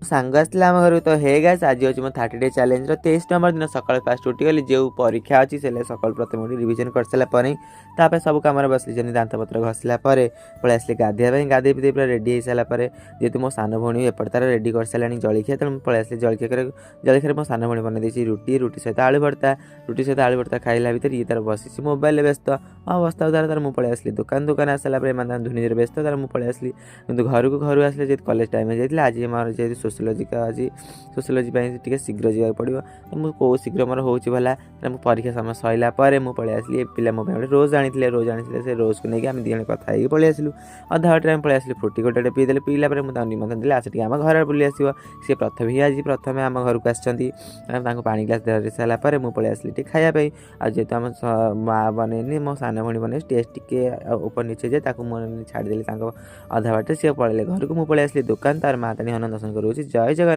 ସାଙ୍ଗ ଆସିଥିଲା ଆମ ଘରକୁ। ତ ହେ ଗାଇସ୍, ଆଜି ହେଉଛି ମୋ 30 ଡେ ଚ୍ୟାଲେଞ୍ଜର 23 ନମ୍ବର ଦିନ। ସକାଳୁ ଫାଷ୍ଟ ଉଠିଗଲି, ଯେଉଁ ପରୀକ୍ଷା ଅଛି ସେ ସକାଳୁ ପ୍ରଥମେ ଉଠି ରିଭିଜନ୍ କରିସାରିଲା ପରେ ତାପରେ ସବୁ କାମରେ ବସିଲି। ଯେମିତି ଦାନ୍ତପତ୍ର ଘଷିଲା ପରେ ପଳେଇ ଆସିଲି ଗାଧୋଇବା ପାଇଁ। ଗାଧୋଇ ପିଧେଇ ପୁରା ରେଡ଼ି ହେଇସାରିଲା ପରେ, ଯେହେତୁ ମୋ ସାନ ଭଉଣୀ ଏପଟେ ତାର ରେଡ଼ି କରିସାରିଲାଣି ଜଳଖିଆ, ତେଣୁ ମୁଁ ପଳେଇ ଆସିଲି ଜଳଖିଆ କରିବାକୁ। ଜଳଖିଆରେ ମୋ ସାନ ଭଉଣୀ ବନେଇ ଦେଇଛି ରୁଟି, ରୁଟି ସହିତ ଆଳୁ ଭର୍ତ୍ତା। ରୁଟି ସହିତ ଆଳୁ ଭର୍ତ୍ତା ଖାଇଲା ଭିତରେ ଇଏ ତାର ବସିଛି ମୋବାଇଲରେ ବ୍ୟସ୍ତ। ହଁ, ବସ୍ତା ତାର ମୁଁ ପଳେଇ ଆସିଲି ଦୋକାନ। ଦୋକାନ ଆସିଲା ପରେ ଏମାନେ ଧୁନିରେ ବ୍ୟସ୍ତ, ତାର ମୁଁ ପଳେଇ ଆସିଲି କିନ୍ତୁ ଘରକୁ। ଘରୁ ଆସିଲେ ଯେହେତୁ କଲେଜ ଟାଇମ୍ ହେଇଯାଇଥିଲା। ଆଜି ମୋର ଯେହେତୁ ସୋସିଓଲୋଜିକା, ଆଜି ସୋସିଓଲୋଜି ପାଇଁ ଟିକେ ଶୀଘ୍ର ଯିବାକୁ ପଡ଼ିବ। ତ ମୁଁ କେଉଁ ଶୀଘ୍ର ମୋର ହେଉଛି ଭଲା। ମୁଁ ପରୀକ୍ଷା ସମୟ ସରିଲା ପରେ ମୁଁ ପଳେଇ ଆସିଲି। ପିଲା ମୋ ପାଇଁ ଗୋଟେ ରୋଜ୍ ଆଣିଥିଲେ, ରୋଜ୍ ଆଣିଥିଲେ। ସେ ରୋଜ୍କୁ ନେଇକି ଆମେ 2 ଜଣ କଥା ହେଇକି ପଳେଇ ଆସିଲୁ। ଅଧା ବାଟରେ ଆମେ ପଳେଇ ଆସିଲୁ, ଫ୍ରୁଟି ଗୋଟେ ଗୋଟେ ପିଇଦେଲେ। ପିଇଲା ପରେ ମୁଁ ତାଙ୍କୁ ନିମନ୍ତ୍ରଣ ଦେଲି, ଆସ ଟିକେ ଆମ ଘରେ ବୁଲି ଆସିବ। ସିଏ ପ୍ରଥମେ ହିଁ ଆଜି ପ୍ରଥମେ ଆମ ଘରକୁ ଆସିଛନ୍ତି। ତାଙ୍କୁ ପାଣି ଗ୍ଲାସ୍ ଧରି ସାରିଲା ପରେ ମୁଁ ପଳେଇ ଆସିଲି ଟିକେ ଖାଇବା ପାଇଁ। ଆଉ ଯେହେତୁ ଆମ ମା ବନେଇନି, ମୋ ସାନ ଭଉଣୀ ବନେଇ, ଟେଷ୍ଟ ଟିକେ ଉପର ନିଚେ ଯେ ତାକୁ ମୁଁ ଛାଡ଼ିଦେଲି ତାଙ୍କ ଅଧା ବାଟରେ। ସିଏ ପଳେଇଲେ ଘରକୁ, ମୁଁ ପଳେଇ ଆସିଲି ଦୋକାନ। ତାର ମା ତାଣି ହନୁମାନ ଦର୍ଶନ କରୁଛି। ଜୟ ଜଗନ୍ନାଥ।